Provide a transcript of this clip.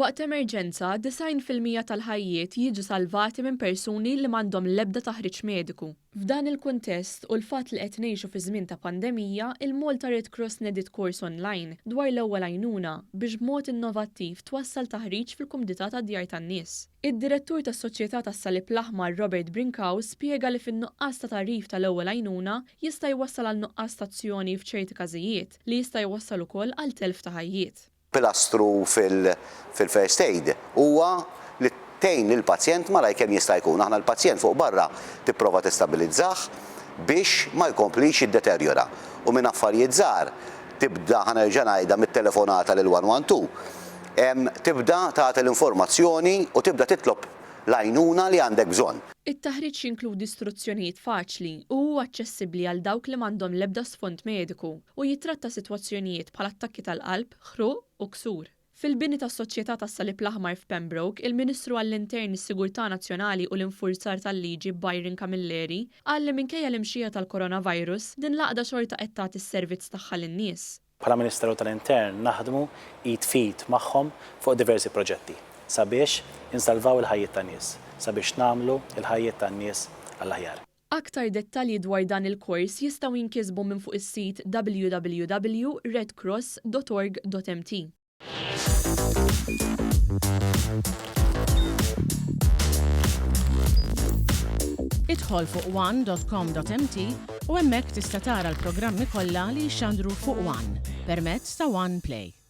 Waqt emerġenza, 90% tal-ħajjiet jiġu salvati minn persuni li m'għandhom l-ebda taħriġ mediku. F'dan il-kuntest u l-fatt li qed ngħixu fi żmien ta' pandemija, il-Malta Red Cross nediet kors online dwar l-ewwel għajnuna biex b'mod innovattiv twassal taħriġ fil-kumdità tad-djar tan-nies. Id-Direttur tas-Soċjetà tas-Salib l-Aħmar Robert Brincau spjega li fin-nuqqas ta' tagħrif tal-ewwel għajnuna jista' jwassal għal nuqqas ta' azzjoni f'ċerti każijiet li jista' jwassal ukoll għal telf ta' ħajjiet. Pilastru fil-first aid huwa li tgħin lill-pazjent malajr kemm jista' jkun. Aħna l-pazjent fuq barra tipprova tistabilizzah biex ma jkomplix jiddeterjora. U minn affarijiet żgħar tibda, ħa nerġa' ngħidha, mit-telefonata lil-112, tibda tagħti l-informazzjoni u tibda titlob l-għajnuna li għandek bżonn. It-taħriġ jinkludi struzzjonijiet faċli u hu aċċessibbli għal dawk li m'għandhom l-ebda sfond mediku u jittratta sitwazzjonijiet bħal attakki tal-qalb, ħruq u ksur. Fil-bini tas-Soċjetà tas-Salib l-Aħmar f'Pembroke, il-Ministru għall-Intern, is-Sigurtà Nazzjonali u l-Infurzar tal-Liġi Byron Camilleri qal li minkejja l-imxija tal-coronavirus, din l-għaqda xorta qed tagħti s-servizz tagħha lin-nies. Bħala Ministeru tal-Intern naħdmu id f'id magħhom fuq diversi proġetti sabiex insalvaw il-ħajjiet tan-nies, sabiex nagħmlu l-ħajjiet tan-nies għall-aħjar. Aktar dettalji dwar dan il-kors jistgħu jinkisbu minn fuq is-sit www.redcross.org.mt. Idħol fuq one.com.mt u hemmhekk tista' tara l-programmi kollha li jixxandru fuq One permezz ta' One Play.